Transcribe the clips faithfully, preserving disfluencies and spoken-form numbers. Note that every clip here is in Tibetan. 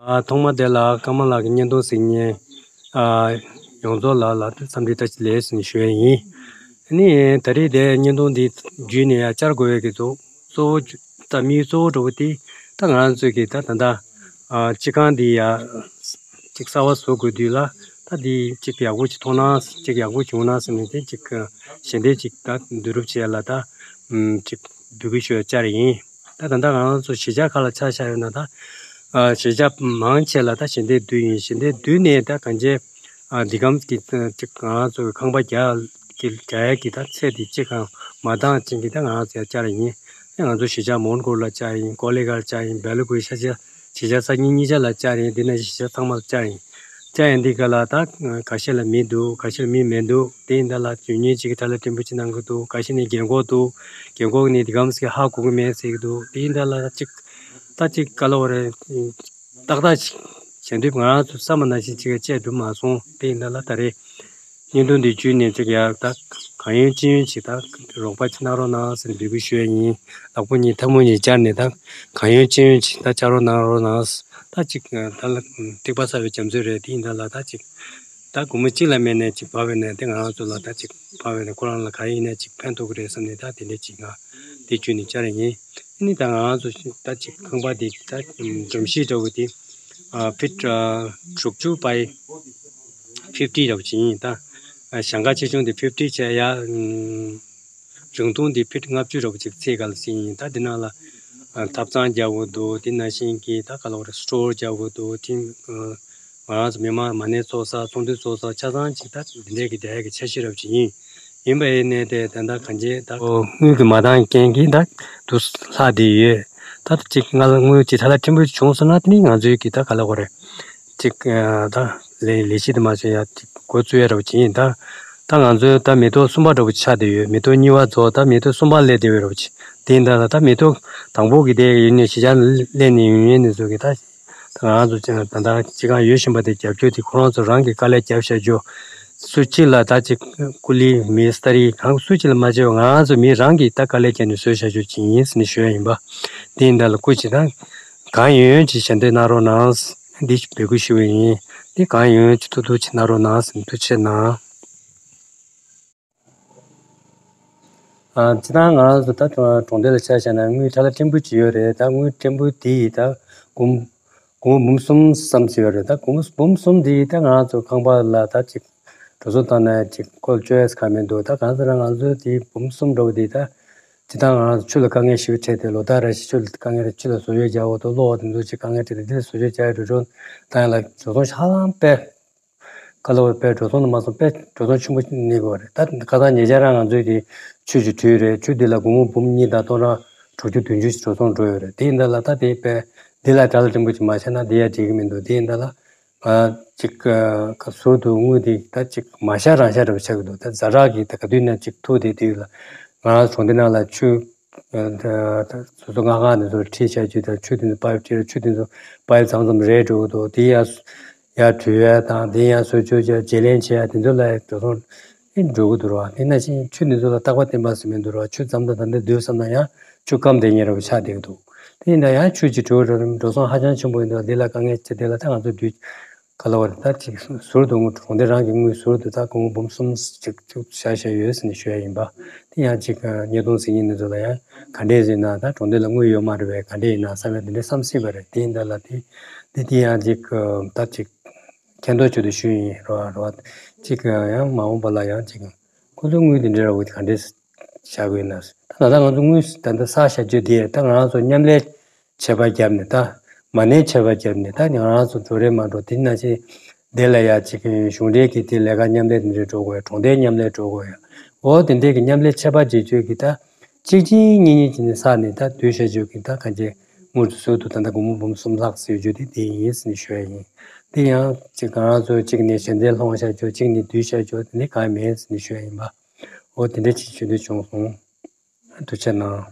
ཨ། ཐོག་མ་དེ་ལ་ཀརྨ་ལགས་ཀྱི་བརྙན་ཐུང་གཟིགས་མཁན། ཨ། ཡོངས་རྫོགས་ལ་ལ་འཚམས་འདྲི་བཀྲ་ཤིས་བདེ་ལེགས་ཟེར་ནས་ཞུ་ཡས་ཡིན། ཨ་ནི་ད་རེས་དེ་བརྙན་ཐུང་འདི་བརྒྱུད་ནས་ཡང་བཅར་དགོས་ཡས་ཀྱི་འདུག་གཙོ་བོ་ད་དམིགས་ཡུལ་གཙོ་བོ་འདྲ་བོ་དེ་ད་ང་རང་ཚོས་ཀྱི་ད་ད་ལྟ། ཨ། སྤྱི་ཁང་འདི་ཡ་ཅིག་གསར་བ་བཟོ་དགོས་དུས་ལ་ད་འདི་ཅིག་ཡག་པོ་ཅིག་མཐོང་སྣང་ཅིག་ཡག་པོ་བྱུང་ན་བསམ་ནས་དེ་ཅིག་ཞལ་འདེབས་ཅིག་ད་བསྡུ་རུབ་བྱས་ལ་ད་ཨམ་ཅིག་འབོད་སྐུལ་ཞུ་ཡ་བཅར་ཡིན། ད་ད་ལྟ་ང་རང་ཚོ་གཞིས་ཆགས་ཁག་ལ་ཆ་བཞག་ཡོད་ན་ད། ཨ། གཞིས་ཆགས་མང་ཆེ་ལ་ད་ཞལ་འདེབས་བསྡུས་ཡིན། ཞལ་འདེབས་བསྡུས་ནས་ད་གང་ཅི། ཨ། འདི་གམ་གྱི་ཅིག་ང་རང་ཚོ་གི་ཁང་པ་རྒྱག་གི་རྒྱག་ཡ་གི་ད་ཚད་དེ་ཅིག་གང་མ་འདང་ཅན་གྱི་ད་ང་རང་ཚོ་ཡ་བཅར་ཡིན། ཨེ། ང་ཚོ་གཞིས་ཆགས་མོན་གྷོ་ལ་བཅར་ཡིན། ཀོ་ལི་གྷལ་བཅར་ཡིན། སྦེལ་ཀོབ་ཤར་ཆ་གཞིས་ཆགས་གསར་རྙིང་གཉིས་ཆ་ལ་བཅར་ཡིན། འདི་ན་གཞིས་ཆགས་ཚང་མ་ལ་བཅར་ཡིན། བཅར་ཡིན་འདི་ག་ལ་ད་ཁ་ཤས་ལ་མི་འདུག་ཁ་ཤས་ལ་མི་མི་འདུག་དེ་ཡིན་ད་ལ་ཇུས་ཉེས་ཅིག་གི་ཁྲ་ལ་སྤྲིན་པོ་ཅིག་གནང་གི་འདུག་ཁ་ཤས་ནས་རྒན་གོག་འདུག་རྒན་གོག་ནས་འདི་གམ་ཟེར་ཧ་གོ་གི་མེད་ཟེར་གི་འདུག་དེ་ཡིན་ད་ལ་ཅིག་ད་ཅིག་ག་ལ་བ་རེད། ཏག་ཏག་ཅིག་བྱེད་འདོད་ང་རང་ཚོ་བསམ་པ་ནང་བཞིན་ཅིག་བྱས་འགྲུབ་མ་སོང་། དེ་ཡིན་ད་ལ་ད་རེས་བརྙན་ཐུང་འདི་བརྒྱུད་ནས་ཅིག་ཡར་ད་གང་ཡོད་ཅི་ཡོད་ཅིག་ད་རོགས་པ་ཅིག་གནང་རོགས་གནང་ཟེར་ནས་འབོད་སྐུལ་ཞུ་ཡ་ཡིན། ལག་པ་གཉིས་ཐལ་མོ་གཉིས་སྦྱར་ནས་ད་གང་ཡོད་ཅི་ཡོད་ཅིག་ད་བཅར་རོགས་གནང་རོགས་གནང་། ད་ཅིག་ད་ལ་ཐིགས་པ་ཚ་བའི་རྒྱ་མཚོ་རེད། དེ་ཡིན་ད་ལ་ད་ཅིག་ད་སྒོར་མོ་གཅིག་ལ་མེད་ནས་ཅིག་བབས་པ་ཡིན་ན་དེ་ང་རང་ཚོ་ལ་ད་ཅིག་བབས་པ་ཡིན་ན་ཁོ་རང་ལ་ག་རེ་ཡིན་ན་ཅིག་ཕན་ཐོགས་ཀྱི་རེད་བསམ་ནས་ད་དེ་འདྲས་ཅིག་ང་དེ་བརྒྱུད་ནས་བཅར་ཡིན། ཨ་ནི་ད་ང་རང་ཚོ་ད་ཅིག་ཁང་པ་དེ་ད་སྒྲོམ་གཞི་འདྲ་བོ་དེ་ཨ་ཕིཊ་ཨ་དྲུག་ཅུ་པའི་ཕིབ་ཊི་འདྲ་བོ་ཅིག་ཡིན། ད་ཨ་ཞེང་ཁ་ཆེ་ཆུང་དེ་ཕིབ་ཊི་བྱས་ཡ། ཨམ། རིང་ཐུང་དེ་ཕིཊ་ལྔ་བཅུ་འདྲ་བོ་ཅིག་ཚད་ག་ལ་ཟིན་ཡིན། ད་དེ་ནང་ལ་ཨ་ཐབ་ཚང་རྒྱག་དགོས་འདུག་དེ་ནང་བཞིན་གྱི་ད་ག་ལ་བ་རེད། སི་ཊོར་རྒྱག་དགོས་འདུག་དེ་ཨ་ང་རང་ཚོ་མི་མང་མ་ཎི་ཚོགས་ས་ཚོགས་འདུ་ཚོགས་ས་ཆ་ཚང་ཅིག་ད་འདི་འདྲས་ཀྱི་རྒྱག་ཡ་གི་འཆར་གཞི་འདྲ་བོ་ཅིག་ཡིན། ཡིན་པ་ཡིན་ནའི་དེ་ད་ལྟ་གང་ཅི་ད་ཨོ་དངུལ་གྱི་མ་འདང་རྐྱེན་གྱིས་ད་དུ་ལྷག་བསྡད་ཡོད། ད་ཅིག་ང་ལ་དངུལ་ཅིག་ཐ་ལ་ཕྲན་བུ་བྱུང་སོང་ན་དེ་ནི་ང་ཚོའི་གི་ད་ག་ལ་བ་རེད། ཅིག་ཨ་ད་ལས་ལས་གཞི་དེ་མ་བྱས་ཡ་ཅིག་འགོ་བཙུགས་ཡ་འདྲ་བོ་ཅིག་ཡིན། ད་ད་ང་ཚོའི་ད་མི་ཐོག་གསུམ་པ་འདྲ་བོ་ཆགས་བསྡད་ཡོད། མི་ཐོག་གཉིས་པ་རྫོགས་ད་མི་ཐོག་གསུམ་པ་སླེབས་བསྡད་ཡོད་འདྲ་བོ་ཅིག་དེ་ཡིན་ད་ད་ད་མི་ཐོག་དང་པོ་གི་དེ་ཡིན་ནས་གཞིས་ཆགས་སླེབས་ནས་ཡོང་ཡས་ནས་བཟོ་གི་ད་ད་ང་ཚོ་ཅིག་ད་ད་སྤྱི་ཁང་ཡོད་བཞིན་པ་དེ་རྒྱབ་སྐྱོར་དེ་ཁོ་རང་ཚོ་རང་གི་དཀའ་ལས་རྒྱབ་བཞག་རྒྱུ། སུ་གཅིག་ལ་ད་ཅིག་སྐུ་ལུས་མེ་སྟ་རི་གང་སུ་གཅིག་ལ་མ་བྱས་པ་ང་རང་ཚོ་མི་རང་གིས་ད་དཀའ་ལས་བརྒྱབ་ནས་བཟོས་བཞག་རྒྱུ་ཅིག་ཡིན་ཟེར་ནས་ཞུ་ཡ་ཡིན་པ། དེ་ཡིན་ད་ལ་སྐུ་མཁྱེན་ད་གང་ཡོད་ཡོད་ཅིག་ཞལ་འདེབས་གནང་རོགས་གནང་། འདི་འབོད་སྐུལ་ཞུ་བ་ཡིན། འདི་གང་ཡོད་ཡོད་ཅིག་ཐུགས་ཐུགས་ཅིག་གནང་རོགས་གནང་ཟེར་ནས་ཐུགས་རྗེ་གནང་། ཨ། སྤྱིར་བཏང་ང་རང་ཚོ་ད་གྲོང་སྡེ་ལ་ཆ་བཞག་ན་དངུལ་ཁྲ་ལ་ཕྲན་བུ་ཅིག་ཡོད་རེད། ད་དངུལ་ཕྲན་བུ་དེ་ཡིས་ད་སྒོར་སྒོར་མོ་འབུམ་གསུམ་ཙམ་ཅིག་ཡོད་རེད། ད་སྒོར་མོ་འབུམ་གསུམ་དེ་ཡིས་ད་ང་རང་ཚོ་ཁང་པ་ལ་ད་ཅིག་འགྲོ་སོང་བཏང་ན་ཅིག་ཁོ་ལ་སྤྱོད་ཡས་གང་མི་འདུག་ད་གང་ཟེར་ན་ང་ཚོའི་དེ་འབུམ་གསུམ་འདྲ་བོ་དེ་ད་སྤྱིར་བཏང་ང་རང་ཚོ་ཆུ་ལ་དཀའ་ངལ་ཞེ་པོ་འཕྲད་དེ་ལོ་ལྟར་རེ་བཞིན་ཆུ་ལ་དཀའ་ངལ་རེད། ཆུ་ལ་བཟོ་བཅོས་རྒྱག་དགོས་འདུག་གློག་དེ་ཚོ་ཅིག་དཀའ་ངལ་འཕྲད་དེ་འདི་ལ་བཟོ་བཅོས་རྒྱག་ཡ་འགྲོ་གྲོན་ད་ཡང་ལ་འགྲོ་སོང་ཧ་ལམ་དཔེ། ཁ་ལོ་བའི་དཔེ་འགྲོ་སོང་དུ་མ་སོང་དཔེ་འགྲོ་སོང་ཆེན་པོ་གནས་དགོས་རེད། ད་ཁ་སང་ཉེ་ཆར་རང་ང་ཚོའི་དེ་ཆུ་ཅིག་བྲུས་རེད། ཆུ་འདི་ལ་སྒོར་མོ་འབུམ་གཉིས་དང་སྟོང་ཕྲག་དྲུག་ཅུ་བདུན་ཅུ་ཞིག་འགྲོ་སོང་འགྲོ་ཡོད་རེད། དེ་ཡིན་ད་ལ་ད་དེ་དཔེ་འདི་ལ་དྲ་ལ་སྤྲིན་པོ་ཅིག་མ་བྱས་ན་འདི་ཡ་འགྲིག་གི་མི་འདུག་དེ་ཡིན་ད་ལ་ང་ཅིག་ཨ་ཟུར་དུ་དངུལ་དེ་ད་ཅིག་མ་ཤར་རང་ཤར་འདྲ་པོ་ཆགས་ཀྱི་འདུག་ད་ཛ་དྲག་གི་ད་ག་དུས་ན་ཅིག་ཐུག་དེ་དུས་ལ་ང་རང་གྲོང་སྡེ་ནང་ལ་ཆུ་ཨ་ད་ད་སོ་སོ་མངགས་ཁང་དེ་ཚོར་ཁྲིད་བྱ་རྒྱུ་དང་ཆུ་དེ་ཚོ་པའིབ་ཁྲིད་ཆུ་དེ་ཚོ་པའིབ་མཚམས་མཚམས་རལ་འགྲོ་གི་འདུག་དེ་ཡ། ཡར་བྲུས་ཡ་དང་དེ་ཡང་བཟོ་བཅོས་བྱས་བརྗེ་ལེན་བྱེད་ཡ་དེ་ཚོ་ལ་འགྲོ་སོང་ཨེ་འགྲོ་གི་འདུག་ར། དེ་ནང་བཞིན་ཆུ་འདི་ཚོ་ལ་རྟག་པ་བརྟན་པ་ཟེར་མི་འདུག་ར། ཆུ་མཚམས་དང་ད་ལྟ་བསྡུས་བསམ་ན་ཡང་ཆུ་སྐམ་བསྡད་མཁན་འདྲ་པོ་ཆགས་བསྡད་ཀྱི་འདུག་དེ་ཡིན་ན་ཡང་ཆུ་ཅིག་བྲུས་འགྲོ་འགྲོ་སོང་ཧ་ཅང་ཆེན་པོ་ཡིན་འདུག་འདི་ལ་དཀའ་ངལ་ཆེ། དེ་ལ་ད་ང་ཚོ་བསྡུས་ག་ལ་བ་རེད། ད་ཅིག་ཟུར་དུ་དངུལ་གྲོང་སྡེ་རང་གི་དངུལ་ཟུར་དུ་ད་སྒོར་མོ་འབུམ་གསུམ་ཅིག་ཅིག་བཞག་བཞག་ཡོད་ཟེར་ནས་ཞུ་ཡ་ཡིན་པ། དེ་ཡང་ཅིག་བརྙན་ཐུང་གཟིགས་མཁན་འདི་ཚོ་ལ་ཡང་ག་འདྲས་ཟེར་ན་ད་གྲོང་སྡེ་ལ་དངུལ་ཡོད་མ་རེད་པས། ག་འདྲས་ཡིན་ན་བསམ་ཡ་དེ་འདྲས་བསམ་སྲིད་པ་རེད། དེ་ཡིན་ད་ལ་དེ་དེ་དེ་ཡང་ཅིག་ད་ཅིག་མཁྱེན་རྟོགས་བྱེད་དུ་ཞུ་ཡིན་རོ་རོ། ཅིག་ཡང་མ་འོངས་པ་ལ་ཡང་ཅིག་ཁོ་ཚོའི་དངུལ་དེ་འདྲ་ར་བོ་ག་འདྲས་བཞག་དགོས་ན། ད་ད་ལྟ་ང་ཚོ་དངུལ་ད་ལྟ་བསགས་བཞག་རྒྱུ་དེ་ད་ང་རང་ཚོ་མཉམ་ལས་བྱེད་པ་བརྒྱབ་ནས་ད་མ་ཎི་བྱེད་པ་བརྒྱབ་ནས་ད་ང་རང་ཚོ་འགྲོ་རེད་མ་འགྲོ་དེ་ནང་བཞིན་དེ་ལ་ཡ་ཅིག་གཞུང་འབྲེལ་གྱི་དེ་ལས་ཀ་མཉམ་ལས་དེ་འདྲས་འགྲོ་དགོས་ཡ། གྲོང་སྡེའི་མཉམ་ལས་འགྲོ་དགོས་ཡ། འོ་དེ་འདྲས་ཀྱི་མཉམ་ལས་ཆད་པ་བརྗེ་རྒྱུ་གི་ད། གཅིག་གཅིག་གཉིས་གཉིས་ཀྱི་ནི་ས་ནས་ད་བསྡུས་བྱ་རྒྱུ་གི་ད་གང་ཅི་དངུལ་དུ་ཟུར་དུ་ད་ལྟ་སྒོར་མོ་འབུམ་གསུམ་ལྷག་ཟེར་རྒྱུ་དེ་དེ་ཡིན་ཟེར་ནས་ཞུ་ཡ་ཡིན། དེ་ཡང་ཅིག་ང་རང་ཚོ་གཅིག་ནས་ཞལ་འདེབས་སློང་བྱ་རྒྱུ་གཅིག་ནས་བསྡུས་བྱ་རྒྱུ་དེ་ནི་གང་མེད་ཟེར་ནས་ཞུ་ཡ་ཡིན་པ། འོ་དེ་འདྲ་ཅིག་ཞུ་འདོད་བྱུང་སོང་། ཐུགས་རྗེ་གནང་།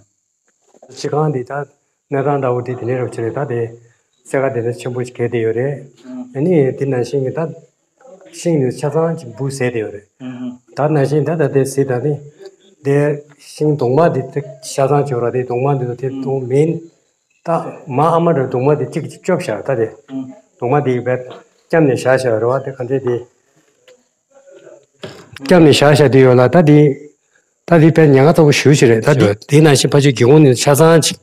སྤྱི་ཁང་འདི་ད་གནས་སྟངས་འདྲ་བོ་དེ་དེ་འདྲ་རབ་ཆེ་རེད། ད་དེ་སེ་ཁ་དེ་འདྲ་ཆེན་པོ་ཞིག་གས་དེ་ཡོད་རེད། ཨ་ནི་དེ་ནང་བཞིན་གྱི་ད་ཤིང་ནི་ཆ་ཚང་ཅིག་འབུ་ཟས་དེ་ཡོད་རེད། ད་ནང་བཞིན་ད་ད་དེ་ཟས་ད་ནི་དེ་ཤིང་གདོང་མ་དེ་དེ་ཆ་ཚང་ཅིག་ཡོད་ར། དེ་གདོང་མ་དེ་ཚོ་དེ་གདོང་མིན། ད་མ་ཨ་མ་འདྲ་གདོང་མ་དེ་གཅིག་གཅིག་སྐྱོབ་བཞག་ད་དེ། ལུང་མ་དེ་བས་བསྐྱབས་ནས་བཞག་བཞག་རེད་བ། དེ་ག་འདྲས་དེ་བསྐྱབས་ནས་བཞག་བཞག་དུས་ཡོད་ལ། ད་དེ་ད་དེ་བས་ཉེན་ཁ་ཚ་པོ་ཞེ་པོ་ཞིག་རེད། ད་དེ་དེ་ནང་བཞིན་ཕ་ཆོས་སྒེའུ་ཁུང་ནས་ཆ་ཚང་ཅིག་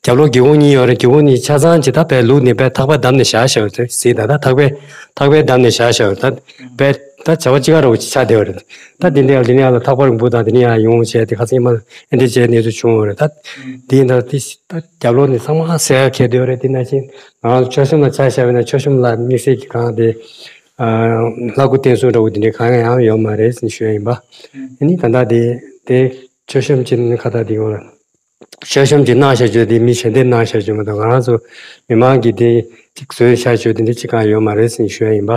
རྒྱབ་ལོགས་སྒེའུ་ཁུང་གཉིས་ཡོད་རེད། སྒེའུ་ཁུང་གཉིས་ཆ་ཚང་ཅིག་ད་བས་ལུག་ནས་བས་ཐག་པས་བསྡམས་ནས་བཞག་བཞག་རེད། ཟེར་ད་ད་ཐག་པས་ཐག་པས་བསྡམས་ནས་བཞག་བཞག་རེད། ད་བས་ད་བྱ་བ་ཅི་ག་ར་བོ་ཅིག་ཆགས་བསྡད་ཡོད་རེད། ད་དེ་འདྲ་ཡང་དེ་ནས་ཡང་ལ་ཐག་པ་རིང་པོ་དང་དེ་ནས་ཡང་ཡོང་བྱས་དེ་ཁ་སང་ཉི་མ་ཨེ་འདྲ་བྱས་གནས་ཚུལ་བྱུང་ཡོད་རེད། ད་དེ་ཡིན་ད་དེ་ད་རྒྱབ་ལོགས་ནས་ཚང་མ་སེལ་ཡ་ཁེལ་བསྡད་ཡོད་རེད། དེ་ནང་བཞིན་ང་རང་ཚོ་མཆོད་གཤོམ་ལ་ཆ་བཞག་པ་ཡིན་ན་མཆོད་གཤོམ་ལ་དམིགས་བསལ་གྱི་གང་དེ་ལྷ་སྐུ་བསྟན་སྲུང་འདྲ་བོ་དེ་འདྲའི་གང་ཡང་ཡོད་མ་རེད་ཟེར་ཞུ་ཡ་ཡིན་པ། ཨ་ནི་ད་ལྟ་དེ་དེ་མཆོད་གཤོམ་བྱེད་ནི་ཁ་ཐག་དེ་ཡོང་ལ། མཆོད་གཤོམ་ཅིག་གནང་བཞག་རྒྱུ་དེ་མི་གཞན་དེ་གནང་བཞག་རྒྱུ་མ་གཏོགས། ང་རང་ཚོ་མི་མང་གིས་དེ་ཅིག་བཟོས་བཞག་རྒྱུ་དེ་འདྲ་ཅིག་གང་ཡོད་མ་རེད་ཟེར་ཞུ་ཡ་ཡིན་པ།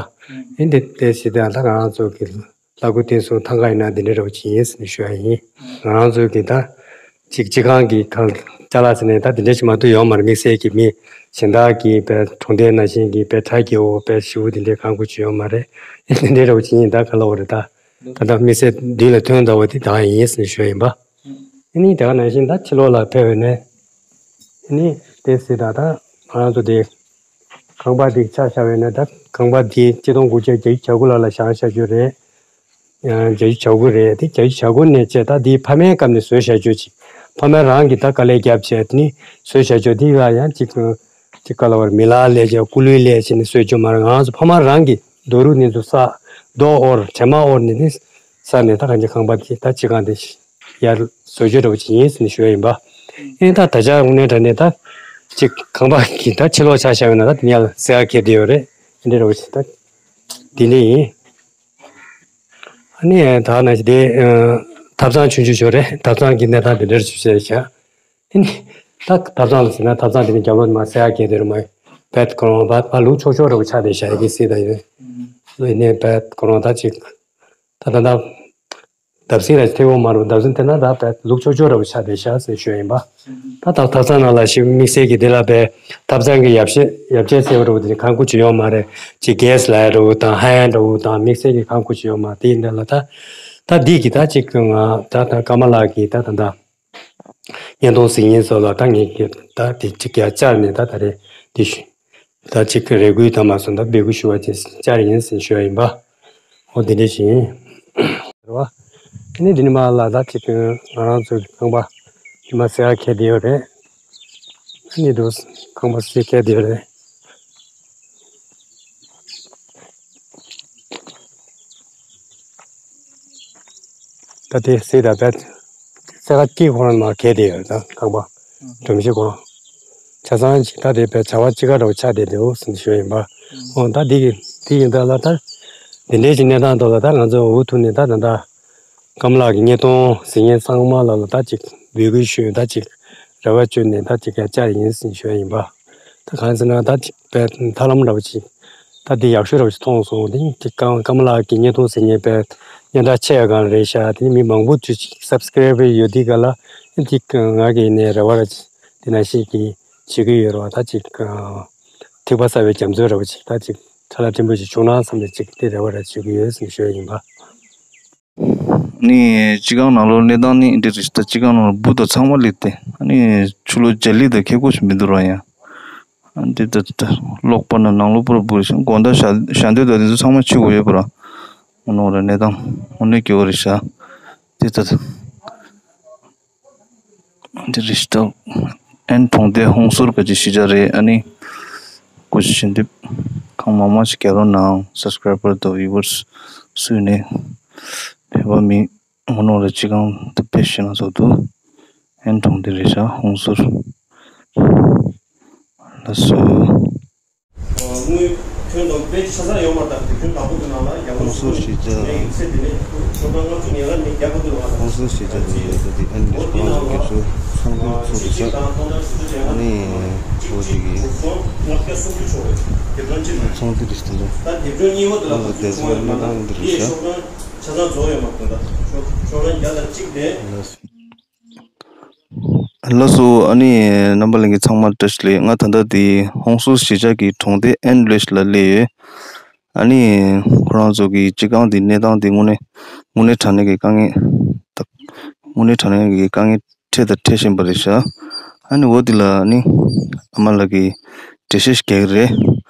ཨེ་འདི་དེ་ཟེར་དེ་ད་ང་རང་ཚོ་གི་ལྷ་སྐུ་བསྟན་སྲུང་ཐང་ག་ཡིན་ན་དེ་འདྲ་འདྲ་བོ་ཅིག་ཡིན་ཟེར་ཞུ་ཡ་ཡིན། ང་རང་ཚོ་གི་ད་ཅིག་སྤྱི་ཁང་གི་ཁང་ཅ་ལག་ཟེར་ནས་ད་དེ་འདྲ་ཅིག་མ་གཏོགས་ཡོད་མ་རེད། དམིགས་བསལ་གྱི་མི་གཞན་དག་གིས་བས་གྲོང་སྡེ་ནང་བཞིན་གྱི་བས་ཁྲལ་རྒྱག་འོ་བས་ཞེ་པོ་དེ་འདྲའི་ཁང་ཁུ་ཅིག་ཡོད་མ་རེད། ཨེ་དེ་འདྲ་འདྲ་བོ་ཅིག་ཡིན། ད་ག་ལ་བ་རེད། ད་ད་ད་དམིགས་བསལ་མདུན་ལ་ཐོན་ད་བ་དེ་ད་ཡིན་ཟེར་ཞུ་ཡ་ཡིན་པ། ཨ་ནི་དེ་ག་ནང་བཞིན་ད་ཕྱི་ལོགས་ལ་ཕེབས་པ་ཡིན་ན། ཨ་ནི་དེ་ཟེར་ད་ད་ང་རང་ཚོ་དེ་ཁང་པ་དེ་ཆ་བཞག་པ་ཡིན་ན། ད་ཁང་པ་དེ་ཆིག་སྟོང་དགུ་བརྒྱ་བརྒྱད་ཅུ་གྱ་དགུ་ལོ་ལ་བཞེངས་བཞག་རྒྱུ་རེད། ཡང་བརྒྱད་ཅུ་གྱ་དགུ་རེད། དེ་བརྒྱད་ཅུ་གྱ་དགུ་ནས་བྱས་ད་དེ་ཕ་མའི་སྐབས་ནས་བཟོས་བཞག་རྒྱུ་ཅིག་ཕ་མ་རང་གིས་ད་དཀའ་ལས་བརྒྱབ་བྱས་དེ་ནི་བཟོས་བཞག་རྒྱུ་དེ་ལ་ཡང་ཅིག་ཅིག་ག་ལ་བར་མི་ལ་ལས་བྱས་སྐུ་ལུས་ལས་བྱས་ནས་བཟོས་རྒྱུ་མ་རེད། ང་ཚོ་ཕ་མ་རང་གིས་རྡོ་རུག་ནས་ཚུར་ས་རྡོ་དབོར་བྲེ་མ་དབོར་ནས་ནི་ས་ནས་ད་གང་ཅི་ཁང་པ་དེ་ད་ཅི་གང་དེ་ཡར་བཟོ་བཅོས་འདྲ་བོ་ཅིག་ཡིན་ཟེར་ནས་ཞུ་ཡ་ཡིན་པ། ཨེ་ད་ད་ཆ་དངོས་གནས་དྲང་གནས་ད་ཅིག་ཁང་པ་གི་ད་ཕྱི་ལོགས་ཆ་བཞག་ཡོད་ན་ད་དེ་ནས་ཡར་སེ་ཡར་ཁེལ་བསྡད་ཡོད་རེད། དེ་འདྲ་འདྲ་བོ་ཅིག་ད་དེ་འདྲ་ཡིན། ཨ་ནི་ད་ནང་བཞིན་དེ་ཐབ་ཚང་ཆུང་ཆུང་ཞིག་རེད། ཐབ་ཚང་གི་གནས་སྟངས་དེ་འདྲ་ཞིག་བཤད་བྱ། ཨ་ནི་ད་ཐབ་ཚང་ལ་ཟེར་ན་ཐབ་ཚང་དེ་ནི་རྒྱབ་ལོགས་མ་སེ་ཡར་ཁེལ་བསྡད་རེད། མ་བད་ཁོ་རང་བད་ཕ་ལུག་ཆོག་ཆོག་འདྲ་བོ་ཆགས་བསྡད་བཞག་ཡ་གི་སྲིད་ད་ཡོད། ཨ་ནི་བད་ཁོ་རང་ད་ཅིག་ད་ད་ད་བརྡབ་གསིག་ར་ཐེ་བོ་མ་རུ་བརྡབ་གསིག་དེ་ན་ད་བད་ལུག་ཆོག་ཆོག་འདྲ་བོ་ཆགས་བསྡད་བཞག་ཟེར་ཞུ་ཡ་ཡིན་པ། ད་ད་ཐབ་ཚང་ནང་ལ་ཞིག་དམིགས་བསལ་གྱི་དེ་ལ་བད་ཐབ་ཚང་གི་ཡར་ཆད་ཡར་ཆད་ཟེར་བ་འདྲ་བོ་དེ་ནི་ཁང་ཁུ་ཅིག་ཡོད་མ་རེད། ཅིག་གེ་སི་ལ་ཡ་འདྲ་བོ་དང་ཧ་ཡ་འདྲ་བོ་དང་དམིགས་བསལ་གྱི་ཁང་ཁུ་ཅིག་ཡོད་མ་རེད། དེ་ཡིན་དེ་ལ་ད་ད་འདི་གི་ད་ཅིག་ང་ད་ད་ཀརྨ་ལགས་ཀྱི་ད་ད་ད་བརྙན་ཐུང་གཟིགས་མཁན་ཚོ་ལ་ད་ངས་ཀྱི་ད་དེ་ཅིག་ཡར་བཅར་ནས་ད་ད་རེད་དེ་ཞུ། ད་ཅིག་རེ་སྐུལ་དང་མ་སོང་ད་འབོད་སྐུལ་ཞུ་བ་ཅིག་བཅར་ཡིན་ཟེར་ཞུ་བ་ཡིན་པ། འོ་དེ་འདྲ་ཞིག་ཡིན། རེད་བ། དེ་ནས་དེ་ནས་མ་ལ་ད་ཅིག་ང་རང་ཚོ་གི་ཁང་པ་དེ་མ་སེ་ཡར་ཁེལ་བསྡད་ཡོད་རེད། ཨ་ནི་འདུག་ཁང་པ་སེ་ཁེལ་བསྡད་ཡོད་རེད། ད་དེ་སྲིད་ད་བད་སེ་ཁ་གཅིག་ཁོ་རང་མ་གས་དེ་ཡོད་ད་ཁང་པ་སྒྲོམ་གཞི་ཁོ་རང་ཆ་ཚང་གཅིག་ད་དེ་བད་བྱ་བ་གཅིག་ག་འདྲ་བོ་ཆགས་བསྡད་འདུག་ཟེར་ནས་ཞུ་ཡ་ཡིན་པ། འོ་ད་དེ་གི་དེ་ཡིན་ད་ལ་ད་དེ་འདྲའི་ཞིག་གནས་སྟངས་ཐོག་ལ་ད་ང་ཚོ་འུ་ཐུག་ནས་ད་ད་ད་ཀརྨ་ལགས་ཀྱི་བརྙན་ཐུང་གཟིགས་མཁན་ཚང་མ་ལ་ལ་ད་ཅིག་འབོད་སྐུལ་ཞུ་ད་ཅིག་རེ་བ་བཅོལ་ནས་ད་ཅིག་ག་བཅར་ཡིན་ཟེར་ནས་ཞུ་ཡ་ཡིན་པ། ད་གང་ཟེར་ན་ད་ཅིག་པའི་ཐབས་ལམ་འདྲ་བོ་ཅིག་ད་འདི་ཡག་ཤོས་འདྲ་བོ་ཅིག་མཐོང་སོང་། དེ་ཀརྨ་ཀརྨ་ལགས་ཀྱི་བརྙན་ཐུང་གཟིགས་མཁན་པའི་སྙན་གྲགས་ཆེ་ཡ་གང་རེད་ཤག་དེ་ནི་མི་མང་པོ་ཅིག་སབ་སི་ཀེ་རེབ་ཡོད་དུས་ག་ལ་འདི་ང་གི་ནས་རེ་བ་ར་དེ་ནང་བཞིན་གྱི་བྱེད་ཀྱི་ཡོད་རེད་བ། ད་ཅིག་ཐིགས་པ་གསར་བའི་རྒྱ་མཚོ་འདྲ་བོ་ཅིག་ད་ཅིག་ཁྲ་ལ་ཕྲན་བུ་ཅིག་བྱུང་ན་བསམ་ནས་ཅིག་དེ་རེ་བ་ར་བྱེད་ཀྱི་ཡོད་ཟེར་ཞུ་ཡ་ཡིན་པ། ནི་སྤྱི་ཁང་ནང་ལོགས་གནས་སྟངས་ནི་འདི་རེད། ད་སྤྱི་ཁང་ནང་ལ་འབུ་དང་ཚང་མ་སླེབས་ཏེ་ནི་ཆུ་ལོག་རྒྱ་ལི་དང་ཁེ་ཀོ་ཞིག་མི་འདུག་ར། ཡང་འདི་ད་ད་ལོག་པ་ན་ནང་ལོགས་པུ་ར་འབུ་རེད། དགོང་དག་ཞག་ཞག་འདོད་དང་འདི་ཚོ་ཚང་མ་ཕྱི་དགོས་ཡོད་པ་ར། འོ་ནོ་ར་གནས་སྟངས་འོ་ནས་སྐྱོ་བ་རེད་ཤག་འདི་ད་ད་འདི་རེད་ཤག་ཨན་གྲོང་སྡེ་ཧོང་ཟུར་ག་ཅི་གཞིས་ཆགས་རེད། ཨ་ནི་སྐུ་ཞབས་ཞལ་འདེབས་གང་མང་མང་ཞིག་རྒྱག་རོགས་གནང་། སབ་སི་ཀེ་རེབ་པར་དང་བིའུ་ཝར་སི་སུ་ཡིན་ནའི་བོད་པ་མི། ངོ་ནོར་ལ་ཅི་གང་དུ་ཕེབས་ཤིང་ལ་སོགས་དུ་ཨན་གྲོང་སྡེ་རེད་ཤག་ཧོང་ཟུར་ལ་སོ། དངུལ་ཐོན་དང་དཔེ་ཆ་ཚང་ཡོད་མ་རེད། ད་དེ་ཐོན་དང་པོ་དེ་ནང་ལ་རྒྱ་གར་ཧོང་ཟུར་གཞིས་ཆགས་ཡིག་ཚད་དེ་ནས་ཤོག་གྲངས་ལྔ་བཅུ་ཉེར་ལྔ་ནས་བརྒྱ་བར་དུ་ལ་ཧོང་ཟུར་གཞིས་ཆགས་ཀྱི་ཡོད་དེ་ཨན་འོ་དེ་ནང་ལ་ཚོགས་འདུ་ཚོགས་ཤག་ཨ་ནི་འོ་དེ་གི་ཨན་ཚོགས་འདུ་རེད་དེ་འདྲ་ད་དེ་ཐོན་གཉིས་པ་དེ་ལ་ཧོང་ཟུར་གཞིས་ཆགས་ནང་ལ་འདི་རེད་ཤག་ཆ་ཚང་རྫོགས་ཡོད་མ་རེད། ད་ཤོག་ཤོག་གྲངས་བརྒྱ་དང་གཅིག་དེ། ལགས་སོ། ཨ་ནི་རྣམ་པ་ལྷན་རྒྱས་ཚང་མར་བཀྲ་ཤིས་བདེ་ལེགས། ང་ད་ལྟ་འདི་ཧོང་སུར་གཞིས་ཆགས་ཀྱི་གྲོང་སྡེ་ཨན་བི་ལེ་ཇི་ལ་སླེབས་ཡོད། ཨ་ནི་ཁོ་རང་ཚོ་གི་སྤྱི་ཁང་འདི་གནས་སྟངས་འདི་དངོས་གནས་དངོས་གནས་དྲང་གནས་ཀྱི་དཀའ་ངལ་དང་། དངོས་གནས་དྲང་གནས་ཀྱི་དཀའ་ངལ་འཕྲད་དང་འཕྲད་བཞིན་པ་རེད་ཤག་ཨ་ནི་འོ་འདི་ལ་ཨ་ནི་ཨ་མ་ལགས་ཀྱིས་འགྲེལ་བཤད་ཞིག་རྒྱག་གི་རེད།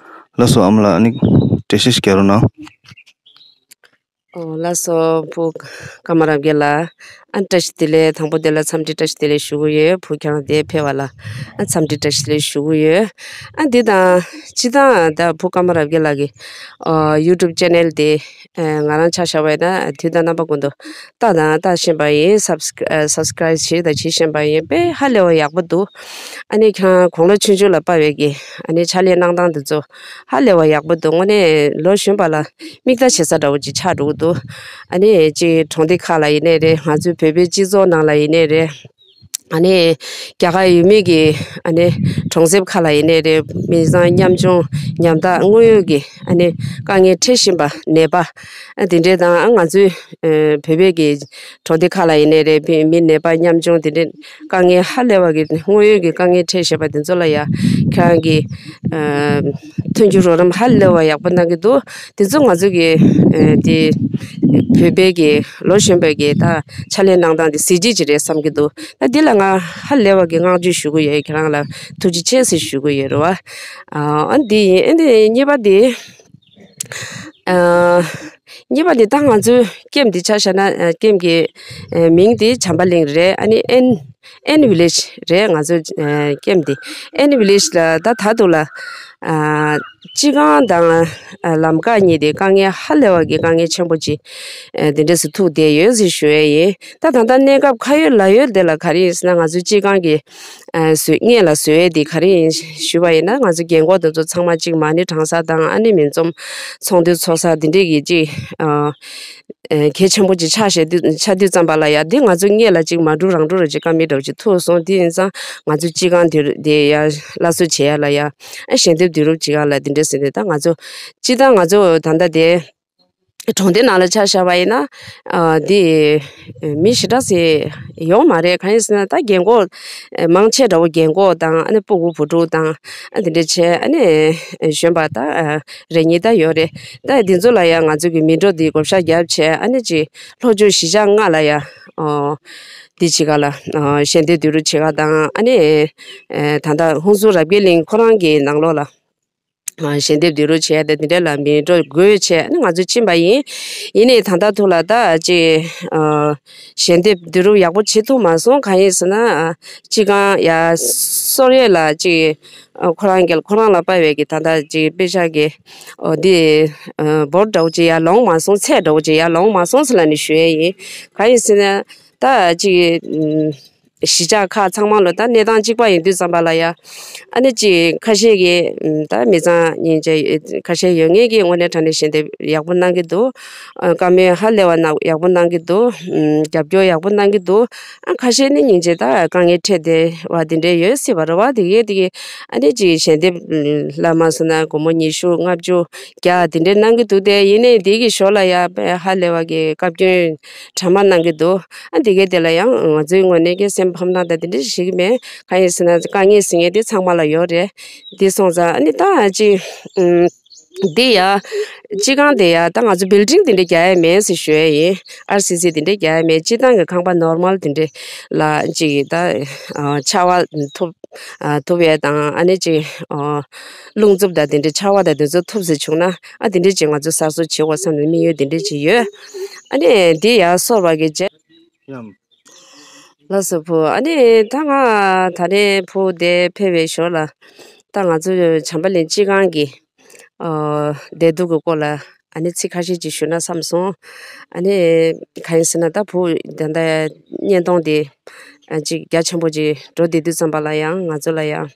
ལགས་སོ། ཨ་མ་ལགས། ཨ་ནི་འགྲེལ་བཤད་ཞིག་རྒྱག་རོགས་གནང་། ཨོ་ལགས་སོ། བུ་ཀརྨ་རབ་རྒྱས་ལགས། ཨ་བཀྲ་ཤིས་བདེ་ལེགས། དང་པོ་དེ་ལ་འཚམས་འདྲི་བཀྲ་ཤིས་བདེ་ལེགས་ཞུ་གི་ཡོད། བུ་ཁྱེད་རང་འདིར་ཕེབས་པ་ལ་ཨ་འཚམས་འདྲི་བཀྲ་ཤིས་བདེ་ལེགས་ཞུ་གི་ཡོད། ཨ་འདི་དང་སྤྱིར་བཏང་ད་བུ་ཀརྨ་རབ་རྒྱས་ལགས་ཀྱི་ཨོ་ཡུ་ཊུབ་ཅེ་ནལ་དེ་ཨ་ང་རང་ཆ་བཞག་པ་ཡིན་ན་དུས་དང་རྣམ་པ་ཀུན་ཏུ་ལྟ་དང་ལྟ་བཞིན་པ་ཡིན། སབ་སི་ཨ་སབ་སི་ཀ་རའིབ་བྱེད་དང་བྱེད་བཞིན་པ་ཡིན། དཔེ་ཧ་ལས་པ་ཡག་པོ་འདུག་ཨ་ནི་ཁྱེད་རང་དགུང་ལོ་ཆུང་ཆུང་ལ་དཔའ་བའི་གི་ཨ་ནི་ཕྱག་ལས་གནང་སྟངས་འདི་ཚོ་ཧ་ལས་པ་ཡག་པོ་འདུག་དངོས་གནས་ལོ་གཞོན་པ་ལ་མིག་ལྟ་བྱེད་ས་འདྲ་བོ་ཅིག་ཆགས་འགྲོ་གི་འདུག་ཨ་ནི་ཅིག་གྲོང་སྡེ་ཁག་ལ་ཡིན་ནའི་རེད། ང་ཚོའི་བོད་པའི་སྤྱི་ཚོགས་ནང་ལ་ཡིན་ནའི་རེད། ཨ་ནི་རྒྱ་གར་ཡུལ་མི་གི་ཨ་ནི་གྲོང་གསེབ་ཁག་ལ་ཡིན་ནའི་རེད། མི་ཚང་ཉམ་ཆུང་ཉམ་ཐག་དངོས་ཡོད་ཀྱི་ཨ་ནི་དཀའ་ངལ་འཕྲད་བཞིན་པ་ནད་པ་ཨ་དེ་འདྲས་དང་། ཨ་ང་ཚོའི་ཨ་བོད་པའི་གི་གྲོང་སྡེ་ཁག་ལ་ཡིན་ནའི་རེད། མི་མི་ནད་པ་ཉམ་ཆུང་དེ་འདྲས་དཀའ་ངལ་ཧ་ལས་པ་གི་དངོས་ཡོད་ཀྱི་དཀའ་ངལ་འཕྲད་བཞིན་པ་དེ་ཚོ་ལ་ཡ་ཁྱེད་རང་གི་ཨ་མཐུན་འགྱུར་རོགས་རམ་ཧ་ལས་པ་ཡག་པོ་གནང་གི་འདུག་དེ་ཚོ་ང་ཚོ་གི་ཨ་དེ་བོད་པའི་གི་ལོ་གཞོན་པའི་གི་ད་ཕྱག་ལས་གནང་སྟངས་དེ་གཟི་བརྗིད་ཅིག་རེད་བསམ་གྱི་འདུག་ད་འདི་ལ་ང་ཧ་ལས་པ་གི་བསྔགས་བརྗོད་ཞུ་གི་ཡོད། ཁྱེད་རང་ལ་ཐུགས་རྗེ་ཆེ་ཟེར་ཞུ་གི་ཡོད་རེད་བ། ཨ་འདི་ཡིན། ཨ་འདི་གཉིས་པ་དེ། ཨ་གཉིས་པ་དེ་ད་ང་ཚོའི་ཀེམ་དེ་ཆ་བཞག་ན་ཨ་ཀེམ་གི་ཨ་མིང་དེ་བྱམས་པ་གླིང་རེད། ཨ་ནི་ཨེན་ཨེན་ཝི་ལེཇ་རེད། ང་ཚོའི་ཨ་ཀེམ་དེ་ཨེན་ཝི་ལེཇ་ལ་ད་ད་དུང་ལ་ཨ་སྤྱི་ཁང་དང་ཨ་ལམ་ཁ་གཉིས་དེ་དཀའ་ངལ་ཧ་ལས་པ་གི་དཀའ་ངལ་ཆེན་པོ་ཅིག་ཨ་དེ་འདྲས་སུ་ཐུག་བསྡད་ཡོད་ཟེར་ཞུ་ཡས་ཡིན། ད་ད་ལྟ་གནས་སྐབས་ཁ་ཡོད་ལག་ཡོད་དེ་ལ་ག་རེ་ཡིན་ཟེར་ན། ང་ཚོའི་སྤྱི་ཁང་གི་ཨ་བཟོས་སྔོན་ལ་བཟོས་ཡས་དེ་ག་རེ་ཡིན་ཞུས་པ་ཡིན་ན། ང་ཚོ་རྒན་གོག་དེ་ཚོ་ཚང་མ་གཅིག་མ་ཎི་བགྲང་ས་དང་། ཨ་ནི་མི་ཚོགས་ཚོགས་འདུ་ཚོགས་ས་དེ་འདྲས་ཀྱི་གཅིག་ཨ་ཨ་གལ་ཆེན་པོ་ཅིག་ཆགས་བཞག་དུས་ཆགས་དུས་ཙམ་པ་ལ་ཡ་དེ་ང་ཚོ་སྔོན་ལ་གཅིག་མ་འགྲོ་རང་འགྲོ་ར་ཅིག་ཀ་མེད་འདྲ་བོ་ཅིག་ཐུག་སོང་། དེ་ཡིན་ཙང་ང་ཚོ་སྤྱི་ཁང་དེ་དེ་ཡ་སླར་གསོ་བྱེད་ཡ་ལ་ཡ་ཨ་ཞལ་འདེབས་བསྡུ་རུབ་བྱེད་ཡ་ལ་དེ་འདྲས་ཟེར་ནས། ད་ང་ཚོ་སྤྱིར་བཏང་ང་ཚོ་ད་ལྟ་དེ་གྲོང་སྡེ་ནང་ལ་ཆ་བཞག་པ་ཡིན་ན་ཨ་འདི་མི་ཞེ་དྲག་ཟེར་ཡོང་མ་རེད། གང་ཡིན་ཟེར་ན་ད་རྒན་གོག་མང་ཆེ་འདྲ་བོ་རྒན་གོག་དང་། ཨ་ནི་སྤུ་གུ་བུ་ཕྲུག་དང་། ཨ་འདི་འདྲ་བྱས། ཨ་ནི་གཞོན་པ་ད་རེ་གཉིས་ད་ཡོད་རེད། ད་འདི་ཚོ་ལ་ཡང་ང་ཚོ་གི་མི་འགྲོ་འདི་བགོ་བཤའ་བརྒྱབ་བྱས། ཨ་ནི་ཅིག་ལྷོ་ཕྱོགས་གཞིས་ཆགས་ལྔ་ལ་ཡ་ཨོ་འདི་བྱེད་ག་ལ་ཨོ་ཞལ་འདེབས་བསྡུ་རུབ་བྱེད་ག་དང་། ཨ་ནི་ཨེ་ད་ལྟ་ཧུན་སུར་རབ་རྒྱས་གླིང་ཁོ་རང་གི་ནང་ལོགས་ལ་ཨ་ཞལ་འདེབས་བསྡུ་རུབ་བྱས་ཏེ་འདི་འདྲ་ལ་མི་འགྲོ་དགོས་བྱས། ཨ་ནི་ང་ཚོ་ཕྱིན་པ་ཡིན། ཡིན་ནའི་ད་ལྟ་ཐུག་ལ་ད་ཅིག་ཨ་ཞལ་འདེབས་བསྡུ་རུབ་ཡག་པོ་བྱེད་ཐུབ་མ་སོང་། གང་ཡིན་ཟེར་ན་ཨ་སྤྱི་ཁང་ཡ་གསོལ་རས་ལ་ཅིག་ཨ་ཁོ་རང་གི་ཁོ་རང་ལ་དཔག་པའི་གི་ད་ལྟ་ཅིག་དཔེ་ཆ་གི་ཨོ་འདི་ཨ་འབོར་འདྲ་བོ་ཅིག་ཡར་ལོངས་མ་སོང་། ཚད་འདྲ་བོ་ཅིག་ཡར་ལོངས་མ་སོང་ཟེར་ལབ་ནས་ཞུ་ཡས་ཡིན། གང་ཡིན་ཟེར་ན་ད་ཅིག་ཨ་གཞིས་ཆགས་ཁག་ཚང་མ་ལ་ད་གནས་སྟངས་གཅིག་པ་ཡིན་དུས་ཙམ་པ་ལ་ཡ། ཨ་ནི་ཅིག་ཁ་ཤས་ཀྱིས་ཨ་ད་མི་ཚང་སྙིང་རྗེ་ཁ་ཤས་ཡོད་ངེས་ཀྱིས་དངོས་གནས་དྲང་གནས་ཞལ་འདེབས་ཡག་པོ་གནང་གི་འདུག་ཨ་བཀའ་མོལ་ཧ་ལས་པ་གནང་ཡག་པོ་གནང་གི་འདུག་ཨ་རྒྱབ་སྐྱོར་ཡག་པོ་གནང་གི་འདུག་ཨ་ཁ་ཤས་ནི་སྙིང་རྗེ་ད་དཀའ་ངལ་འཕྲད་བསྡད་པ་དེ་འདྲས་ཡོད་སྲིད་པ་རེད་བ། དེ་གས་དེ་གས་ཨ་ནི་ཅིག་ཞལ་འདེབས་ལ་མ་སོང་ན་སྒོར་མོ་ཉི་ཤུ་ལྔ་བཅུ་བརྒྱ་དེ་འདྲས་གནང་གི་འདུག་སྟེ། ཡིན་ནའི་དེ་གི་ཞོར་ལ་ཡ་ཧ་ལས་པ་གི་བཀའ་བཀྱོན་དྲ་མ་གནང་གི་འདུག་ཨ་འདི་གའི་དེ་ལ་ཡང་ང་ཚོའི་ངོས་ནས་ཀྱི་སེམས་ཕམ་སྣང་དང་དེ་འདྲ་ཞིག་མེད། གང་ཡིན་ཟེར་ན་དཀའ་ངལ་ཟེར་མཁན་དེ་ཚང་མ་ལ་ཡོད་རེད། དེ་སོང་ཙང་ཨ་ནི་ད་ཅིག་ཨུམ་འདི་ཡ་སྤྱི་ཁང་དེ་ཡ་ད་ང་ཚོ་བིལ་ཌིང་དེ་འདྲ་རྒྱག་ཡ་མེད་ཟེར་ཞུ་ཡ་ཡིན། ཨར་སི་སི་དེ་འདྲ་རྒྱག་ཡ་མེད། སྤྱིར་བཏང་གི་ཁང་པ་ནོར་མལ་དེ་འདྲ་ལ་ཅིག་ད་ཨ་ཆར་པ་ཐུབ་ཨ་ཐུབ་ཡས་དང་། ཨ་ནི་ཅིག་ཨ་རླུང་འཚུབ་དང་དེ་འདྲའི་ཆར་པ་དང་དེ་ཚོ་ཐུབ་ཟེར་བྱུང་ན། ཨ་དེ་འདྲའི་ཅིག་ང་ཚོ་གསར་བཟོ་བྱེད་དགོས་བསམ་ནས་དམིགས་ཡུལ་དེ་འདྲའི་ཅིག་ཡོད། ཨ་ནི་འདི་ཡར་གསོལ་བ་གི་རྗེས། ལགས་སོ་བུ། ཨ་ནི་ད་ང་ད་རེས་བུ་དེ་ཕེབས་པའི་ཞོར་ལ་ད་ང་ཚོ་བྱམས་པ་གླིང་སྤྱི་ཁང་གི་ཨ་བདེ་སྡུག་གི་སྐོར་ལ་ཨ་ནི་ཚིག་ཁ་ཤས་ཅིག་ཞུ་ན་བསམ་སོང་། ཨ་ནི་གང་ཡིན་ཟེར་ན་ད་བུ་ད་ལྟ་བརྙན་ཐུང་དེ་ཨ་ཅིག་རྒྱ་ཆེན་པོ་ཅིག་འགྲོ་བསྡད་དུས་ཙམ་པ་ལ་ཡང་ང་ཚོ་ལ་ཡང་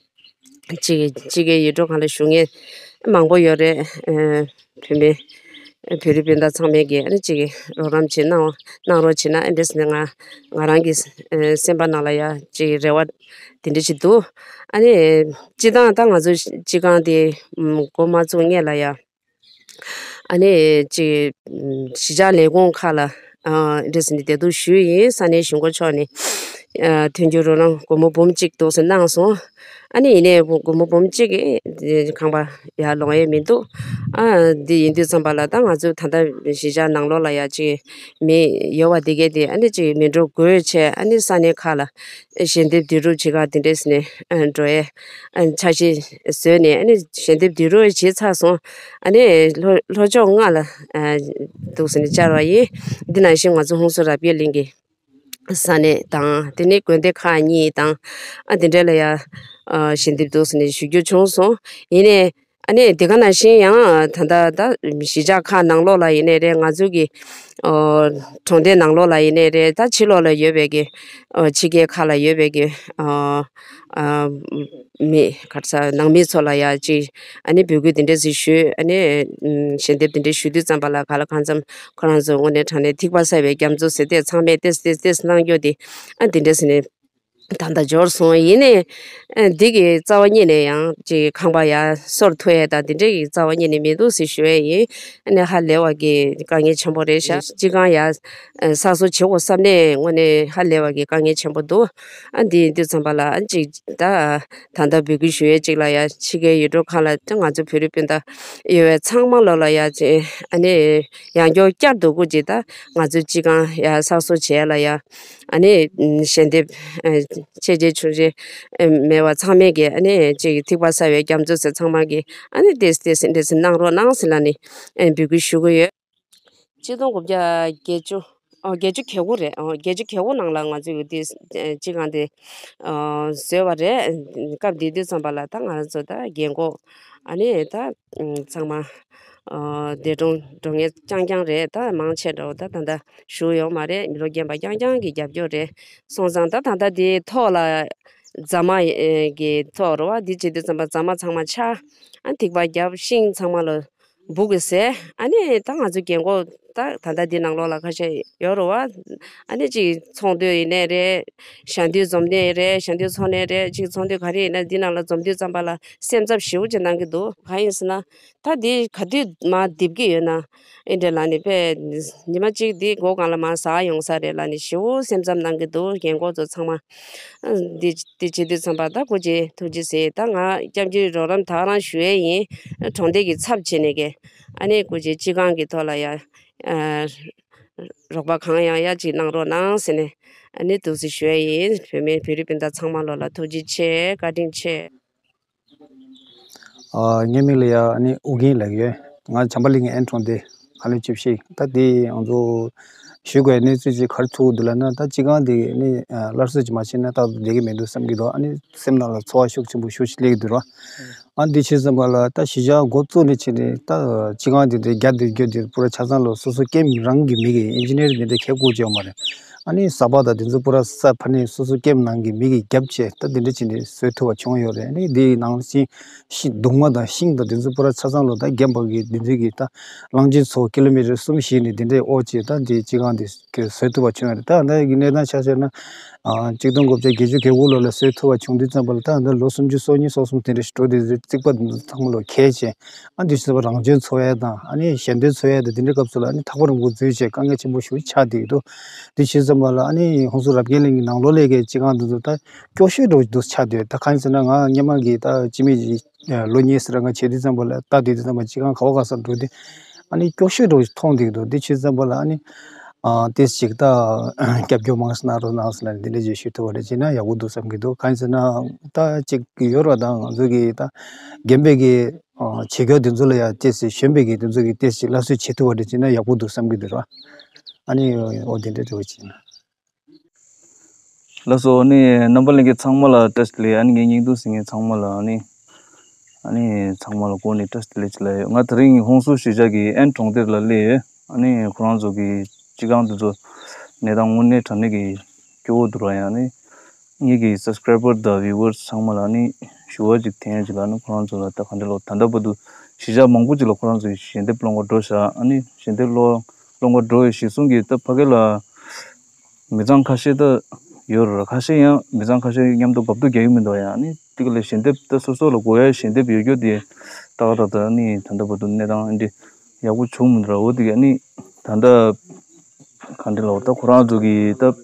ཅིག་ཅིག་གི་ཡུལ་གྲུ་སྒང་ལ་བཞུགས་མཁན་མང་པོ་ཡོད་རེད། ཨ་བོད་མི་བོད་རིགས་སྤུན་ཟླ་ཚང་མས་ཀྱི་ཨ་ནི་ཅིག་རོགས་རམ་ཅིག་གནང་གནང་རོགས་བྱེད་ན་ཨེ་འདྲ་ཟེར་ནས་ང་ང་རང་གི་ཨ་སེམས་པ་ནང་ལ་ཡང་ཅིག་རེ་བ་དེ་འདྲ་ཅིག་འདུག་ཨ་ནི་སྤྱིར་བཏང་ད་ང་ཚོ་སྤྱི་ཁང་དེ་ཨ་འགོ་མ་བཙུགས་སྔོན་ལ་ཡང་ཨ་ནི་ཅིག་གཞིས་ཆགས་ལས་ཁུངས་ཁག་ལ་ཨ་འདྲ་ཟེར་ནས་བདེ་སྡུག་ཞུས་ཡིན། ས་གནས་གཞུང་སྒོ་ཕྱོགས་ནས་ ཨ་མཐུན་འགྱུར་རོགས་རམ་སྒོར་མོ་འབུམ་གཅིག་འདུག་སེ་གནང་སོང་། ཨ་ནི་ཡིན་ནའི་སྒོར་མོ་འབུམ་གཅིག་གིས་ཁང་པ་ཡར་ལོང་ཡས་མི་འདུག་ཨ་འདི་ཡིན་དུས་ཙམ་པ་ལ་ད་ང་ཚོས་ད་ལྟ་གཞིས་ཆགས་ནང་ལོགས་ལ་ཡ་ཅིག་མི་ཡོད་པ་དེ་གས་དེ་ཨ་ནི་ཅིག་མི་འགྲོ་དགོས་བྱས། ཨ་ནི་ས་གནས་ཁག་ལ་ཞལ་འདེབས་བསྡུ་རུབ་བྱེད་ག་དེ་འདྲས་ནས་འགྲོ་ཡས་འཆར་གཞི་བཟོས་ནས། ཨ་ནི་ཞལ་འདེབས་བསྡུ་རུབ་བྱས་ཚར་སོང་། ཨ་ནི་ལྷོ་ལྷོ་ཕྱོགས་ལྔ་ལ་འདུག་སེ་ནས་བཅར་བ་ཡིན། འདི་ནང་བཞིན་ང་ཚོ་ཧུན་སུར་རབ་རྒྱས་གླིང་གི་ས་གནས་དང་། དེ་ནས་དགོན་སྡེ་ཁག་གཉིས་དང་། ཨ་དེ་འདྲ་ལ་ཡ་ཞལ་འདེབས་འདུག་སེ་ནས་ཞུ་རྒྱུ་བྱུང་སོང་། ཡིན་ནའི་ཨ་ནི་དེ་ག་ནང་བཞིན་ཡང་ད་ལྟ་ད་གཞིས་ཆགས་ཁག་ནང་ལོགས་ལ་ཡིན་ནའི་རེད། ང་ཚོ་གི་གྲོང་སྡེ་ནང་ལོགས་ལ་ཡིན་ནའི་རེད། ད་ཕྱི་ལོགས་ལ་ཡོད་པའི་གི་ཕྱི་རྒྱལ་ཁག་ལ་ཡོད་པའི་གི་མི་ག་རེ་ཟེར། ནང་མི་ཚོ་ལ་ཡ་ཅིག་ཨ་ནི་འབོད་སྐུལ་དེ་འདྲ་ཞིག་ཞུས། ཨ་ནི་ཞལ་འདེབས་དེ་འདྲ་ཞུ་དུས་ཙམ་པ་ལ་གང་ལ་གང་འཚམ་ཁོ་རང་ཚོ་དངོས་གནས་དྲང་གནས་ཐིགས་པ་བསགས་པའི་རྒྱ་མཚོ་ཟེར་དེ་ཚང་མས་ཏེས་ཏེས་ཏེས་གནང་རྒྱུ་དེ་ཨ་དེ་འདྲ་ཟེར་ནས་ད་ལྟ་འབྱོར་སོང་། ཡིན་ནའི་ཨ་འདི་གི་རྩ་བ་ཉིད་ནས་ཡང་ཅིག་ཁང་པ་ཡར་སོར་ཐུབ་ཡས་དང་དེ་འདྲ་གི་རྩ་བ་ཉིད་ནས་མི་འདུག་ཟེར་ཞུ་ཡས་ཡིན། ཨ་ནི་ཧ་ལས་པ་གི་དཀའ་ངལ་ཆེན་པོ་རེད་ཤག་སྤྱི་ཁང་ཡར་གསར་བཟོ་བྱེད་དགོས་བསམ་ནས་དངོས་གནས་ཧ་ལས་པ་གི་དཀའ་ངལ་ཆེན་པོ་འདུག་ཨ་འདི་ཡིན་དུས་ཙམ་པ་ལ་ཨ་ཅིག་ད་ད་ལྟ་འབོད་སྐུལ་ཞུ་ཡས་ཅིག་ལ་ཡ་ཕྱི་རྒྱལ་ཡུལ་གྲུ་ཁག་ལ་ད་ང་ཚོ་བོད་རིགས་སྤུན་ཟླ་ཡོད་པའི་ཚང་མ་ལོ་ལ་ཡ་ཅིག་ཨ་ནི་ཡང་སྐྱར་བསྐྱར་དུ་སྐུ་ཅིག་ད་ང་ཚོ་སྤྱི་ཁང་ཡར་གསར་བཟོ་བྱས་ལ་ཡ་ཨ་ནི་ཞལ་འདེབས་ཆེ་ཆེ་ཆུང་ཆུང་མེད་པ་ཚང་མས་ཀྱི་ཨ་ནི་ཅིག་ཐིགས་པ་བསགས་པའི་རྒྱ་མཚོ་ཟེར་ཚང་མ་གི་ཨ་ནི་ཏེས་ཏེས་འདྲ་ཟེར་གནང་རོགས་གནང་ཟེར་ལ་ནི་འབོད་སྐུལ་ཞུ་གི་ཡོད། ཆིག་སྟོང་དགུ་བརྒྱ་བརྒྱད་ཅུ། ཨོ་བརྒྱད་ཅུ་གྱ་དགུ་རེད། ཨོ་བརྒྱད་ཅུ་གྱ་དགུ་ནང་ལ་ང་ཚོས་འདི་སྤྱི་ཁང་འདི་ཨ་བཟོས་པ་རེད། སྐབས་དེ་དུས་ཙམ་པ་ལ་ད་ང་རང་ཚོ་ད་རྒན་གོག་ཨ་ནི་ད་ཚང་མ་ཨ་འདས་གྲོངས་འགྲོ་མཁན་རྐྱང་རྐྱང་རེད། ད་མང་ཆེ་འདྲ་བོ་ད་ད་ལྟ་བཞུགས་ཡོད་མ་རེད། མི་ལོ་རྒན་པ་རྐྱང་རྐྱང་གི་རྒྱབ་སྐྱོར་རེད། སོང་ཙང་ད་ད་ལྟ་དེའི་ཐོག་ལ་རྫ་མ་གི་ཐོག་རེད་བ། འདི་བྱེད་དུས་ཙམ་པ་རྫ་མ་ཚང་མ་ཆག་ཨ་ཐིགས་པ་བརྒྱབ། ཤིང་ཚང་མ་ལ་སྦུག་གི་ཟས། ཨ་ནི་ད་ང་ཚོ་རྒན་གོག་ད་ད་ལྟ་འདི་ནང་ལོགས་ལ་ཁ་ཤས་ཡོད་རེད་བ། ཨ་ནི་ཅིག་ཚོང་འདུས་ཡིན་ནའི་རེད། ཞལ་འདོན་འཛོམས་ནའི་རེད། ཞལ་འདོན་ཚོགས་ནའི་རེད། ཅིག་ཚོང་འདུས་ག་རེ་ཡིན་ན་འདི་ནང་ལ་འཛོམས་དུས་ཙམ་པ་ལ་སེམས་འཚབ་ཞེ་པོ་ཅིག་གནང་གི་འདུག་གང་ཡིན་ཟེར་ན་ད་འདི་ག་དུས་མར་རྡིབ་ཀྱི་ཡོད་ན་ཨེ་འདྲ་ལ་ནི་དཔེ་ཉི་མ་གཅིག་འདི་མགོ་སྒང་ལ་མར་ཟག་ཡོང་ས་རེད་ལ་ནི་ཞེ་པོ་སེམས་འཚབ་གནང་གི་འདུག་རྒན་གོག་ཚོ་ཚང་མ། འདི་འདི་བྱེད་དུས་ཙམ་པ་ད་སྐུ་མཁྱེན་ཐུགས་རྗེ་གཟིགས། ད་ང་སྐྱབས་འཇུག་རོགས་རམ་ད་རང་ཞུ་ཡས་ཡིན། གྲོང་སྡེ་གི་ཚབ་བྱས་ནས་ཀྱི་ཨ་ནི་སྐུ་མཁྱེན་སྤྱི་ཁང་གི་ཐོག་ལ་ཡ་ཨ་རོགས་པ་གང་ཡང་ཡ་ཅིག་གནང་རོགས་གནང་ཟེར་ནས་ཨ་ནི་འདུག་སེ་ཞུ་ཡས་ཡིན། བོད་མི་བོད་རིགས་སྤུན་ཟླ་ཚང་མ་ལོ་ལ་ཐུགས་རྗེ་ཆེ། བཀའ་དྲིན་ཆེ། ཨ་ངའི་མིང་ལ་ཡ་ཨ་ནི་ཨུ་རྒྱན་ལབ་ཀྱི་ཡོད། ང་བྱམས་པ་གླིང་གི་ཨན་གྲོང་སྡེ་ཁ་ལོན་བཅུ་བཞི། ད་དེ་ང་ཚོ་ཞུ་དགོས་གནས་ཚུལ་ཅིག་ག་རེ་ཐུག་འདུག་ལབ་ན། ད་སྤྱི་ཁང་དེ་ནི་ཨ་སླར་གསོ་ཅིག་མ་བྱས་ན་ད་བསྡད་ཀྱི་མི་འདུག་བསམ་གྱི་འདུག་ཨ་ནི་སེམས་ནང་ལ་ཚོར་བ་ཤུགས་ཆེན་པོ་ཤུགས་ཆེ་སླེབས་ཀྱི་འདུག་ར། ཨ་འདི་བྱས་ཙམ་པ་ལ་ད་གཞིས་ཆགས་འགོ་བཙུགས་ནས་བྱས་ནས་ད་སྤྱི་ཁང་དེ་འདྲའི་རྒྱ་དེ་རྒྱུ་དེ་པུ་ར་ཆ་ཚང་ལ་སོ་སོ་ཀེམ་རང་གི་མི་གི་ཨིན་ཇི་ནེར་དེ་འདྲའི་ཁྱེད་བསྐོ་བྱས་ཡོད་མ་རེད། ཨ་ནི་ཟ་བ་དང་དེ་ཚོ་པུ་ར་ས་ཕ་ནས་སོ་སོ་ཀེམ་ནང་གི་མི་གི་རྒྱབ་བྱས་ད་དེ་འདྲ་བྱས་ནས་བཟོས་ཐུབ་པ་བྱུང་ཡོད་རེད། ཨ་ནི་དེའི་ནང་བཞིན་ཤི་གདུང་མ་དང་ཤིང་དང་དེ་ཚོ་པུ་ར་ཆ་ཚང་ལོ་ད་རྒན་པ་གི་དེ་ཚོ་གི་ད་གླང་ཆེན་ཚོ་ཀི་ལོ་མི་ཊར་གསུམ་བཞི་ནས་དེ་འདྲའི་དབོར་བྱས་ད་དེ་སྤྱི་ཁང་དེ་གི་བཟོས་ཐུབ་པ་བྱུང་ཡོད་རེད། ད་ད་གི་གནས་སྟངས་ཆ་བཞག་ན་ཨ་གཅིག་སྟོང་དགུ་བརྒྱ་བརྒྱད་ཅུ་གྱ་དགུ་ལོ་ལ་བཟོས་ཐུབ་པ་བྱུང་དུས་ཙམ་པ་ལ་ད་ད་ལོ་སུམ་ཅུ་སོ་གཉིས་སོ་གསུམ་དེ་འདྲ་ཞིག་འགྲོ་དུས་རྩིག་པ་འདི་ཚོ་ཚང་མ་ལོ་གས་བྱས། ཨ་འདི་ཚོ་རང་བྱོན་འཚོ་ཡས་དང་ཨ་ནི་ཞལ་འདོན་འཚོ་ཡས་དང་དེ་འདྲའི་སྐབས་སུ་ལ་ཨ་ནི་ཐག་པ་རིང་པོ་འཛུལ་བྱས་དཀའ་ངལ་ཆེན་པོ་ཞིག་ཆགས་བསྡད་ཀྱི་འདུག་དེ་བྱས་ཙམ་པ་ལ་ཨ་ནི་ཧོན་སུར་རབ་རྒྱས་གླིང་གི་ནང་ལོགས་ལ་གི་སྤྱི་ཁང་འདི་ཚོ་ད་སྐྱོ་ཤོས་འདྲ་བོ་ཞིག་ཆགས་བསྡད་ཡོད། ད་གང་ཡིན་ཟེར་ན་ང་སྔོན་མ་གི་ད་སྤྱི་མི་ལོ་གཉིས་ཙམ་རང་ང་བྱེད་དུས་ཙམ་པ་ལ་ལྟ་དུས་དུས་ཙམ་པ་སྤྱི་ཁང་ག་བ་ག་སར་འགྲོ་དུས་ཨ་ནི་སྐྱོ་ཤོས་འདྲ་བོ་ཞིག་མཐོང་བསྡད་ཀྱི་འདུག་དེ་བྱས་ཙམ་པ་ལ་ཨ་ནི་ཨ་ཏོག་ཙམ་ཅིག་ད་རྒྱབ་སྐྱོར་མང་ཙམ་གནང་རོགས་གནང་ཟེར་ལབ་ནས་དེ་འདྲ་ཅིག་ཞུ་ཐུབ་པ་རེད་བྱས་ན་ཡག་པོ་འདུག་བསམ་གྱི་འདུག་གང་ཡིན་ཟེར་ན་ད་ཅིག་ཡོད་རེད་བ། ད་ང་ཚོ་གི་ད་རྒན་པའི་གི་ཨ་བྱེད་སྒོ་དེ་ཚོ་ལ་ཡང་ཏོག་ཙམ་གཞོན་པའི་གི་དེ་ཚོ་གི་ཏོག་ཙམ་སླར་གསོ་བྱེད་ཐུབ་པ་རེད་བྱས་ན་ཡག་པོ་འདུག་བསམ་གྱི་འདུག་ར། ཨ་ནི་འོ་དེ་འདྲ་འདྲ་བོ་བྱས་ན། ལགས་སོ། ཨ་ནི་རྣམ་པ་ལྷན་རྒྱས་ཚང་མ་ལ་བཀྲ་ཤིས་བདེ་ལེགས། ཨ་ནི་ངའི་བརྙན་ཐུང་གཟིགས་མཁན་ཚང་མ་ལ་ཨ་ནི་ཨ་ནི་ཚང་མ་ལ་སྒོ་ནས་བཀྲ་ཤིས་བདེ་ལེགས་ཅིག་ལབ་ཡོད། ང་དེ་རིང་ཧོན་སུར་གཞིས་ཆགས་ཀྱི་ཨན་གྲོང་རྡལ་ལ་སླེབས་ཡོད། ཨ་ནི་ཁོ་རང་ཚོ་གི་སྤྱི་ཁང་དེ་ཚོ་གནས་སྟངས་དངོས་གནས་དྲང་གནས་ཀྱི་སྐྱོ་བོ་འདུག་ར། ཡང་ཨ་ནི་ངེད་ཀྱི་སབ་སི་ཀ་རའི་བར་དང་བིའུ་ཝར་སི་ཚང་མ་ལ་ཨ་ནི་ཞུ་བ་ཅིག་འཐེན་ཡ་ཅིག་ལ་ཨ་ནི་ཁོ་རང་ཚོ་ལ་ད་ག་འདྲ་ལོ་ད་ལྟ་བར་དུ་གཞིས་ཆགས་མང་པོ་ཅིག་ལ་ཁོ་རང་ཚོ་གི་ཞལ་འདེབས་སློང་ག་འགྲོ་བཞག་ཨ་ནི་ཞལ་འདེབས་སློང་སློང་ག་འགྲོ་བའི་གཞི་བཟུང་གི་ད་ཕ་གི་ལ་མི་ཚང་ཁ་ཤས་ད་ཡོད་རེད། ཁ་ཤས་ཡང་མི་ཚང་ཁ་ཤས་མཉམ་དུ་བབ་ཐུག་རྒྱག་གི་མི་འདུག་ཡང་ཨ་ནི་དེ་ག་ལ་ཞལ་འདེབས་ད་སོ་སོ་ལ་དགོས་ཡ་ཞལ་འདེབས་ཡོད་རྒྱུ་དེ་ཏག་ཏག་ད་ཨ་ནི་ད་ལྟ་བར་དུ་གནས་སྟངས་ཨ་འདྲ་ཡག་པོ་བྱུང་མི་འདུག་ར། འོ་དེ་ག་ཨ་ནི་ད་ལྟ་ག་འདྲ་ལ་འོ་ད་ཁོ་རང་ཚོ་གི་ད་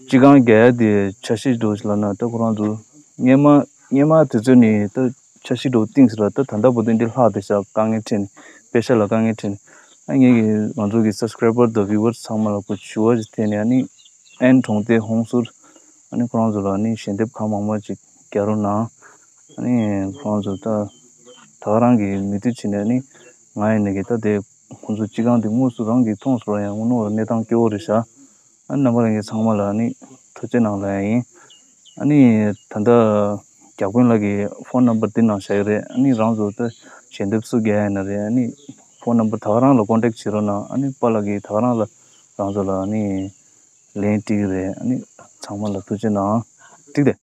སྤྱི་ཁང་རྒྱག་ཡ་དེ་འཆར་གཞི་འདྲ་བོ་ཞིག་ལབ་ན། ད་ཁོ་རང་ཚོ་སྔོན་མ་སྔོན་མ་དུས་ཚོད་ནས་ད་འཆར་གཞི་འདྲ་བོ་བཏིང་ཟེར་ལ། ད་ད་ལྟ་བར་དུ་འདི་ལྷག་བསྡད་ཤག་དཀའ་ངལ་འཕྲད་ནས། པེ་ཤ་ལ་དཀའ་ངལ་འཕྲད་ནས། ཨ་ངེད་ཀྱི་ང་ཚོ་གི་སབ་སི་ཀ་རའི་བར་དང་བིའུ་ཝར་ཚང་མ་ལ་ཁོ་ཞུ་བ་ཞིག་འཐེན་ནས། ཨ་ནི་ཨན་གྲོང་སྡེ་ཧོང་སུར། ཨ་ནི་ཁོ་རང་ཚོ་ལ་ཨ་ནི་ཞལ་འདེབས་གང་མང་མང་ཅིག་རྒྱག་རོགས་གནང་། ཨ་ནི་ཁོ་རང་ཚོ་ད་ད་ག་རང་གི་མི་དུས་ཕྱིན་ནས། ཨ་ནི་ང་ཡིན་ནས་ཀྱི་ད་དེ་ཁོང་ཚོ་སྤྱི་ཁང་དེ་དངོས་སུ་རང་གིས་མཐོང་སོང་ཡང་དངོས་གནས་གནས་སྟངས་སྐྱོ་བོ་རེད་ཤག་ཨ་ནི་རྣམ་པ་ལྷན་རྒྱས་ཚང་མ་ལ་ཨ་ནི་ཐུགས་རྗེ་གནང་ལབ་ཡ་ཡིན། ཨ་ནི་ད་ལྟ་བརྒྱ་དཔོན་ལགས་ཀྱི་ཕོན་ནམ་བར་འདི་ནང་བཞག་ཡོད་རེད། ཨ་ནི་རང་ཚོ་ད་ཞལ་འདེབས་སུ་རྒྱག་ཡ་ན་རེད། ཨ་ནི་ཕོན་ནམ་བར་ད་ག་རང་ལ་ཀོན་ཊེག་བྱེད་རོགས་གནང་། ཨ་ནི་པཱ་ལགས་ཀྱིས་ད་ག་རང་ལ་རང་ཚོ་ལ་ཨ་ནི་ལན་སྤྲད་ཀྱི་རེད། ཨ་ནི་ཚང་མ་ལ་ཐུགས་རྗེ་གནང་། ཐུགས་རྗེ།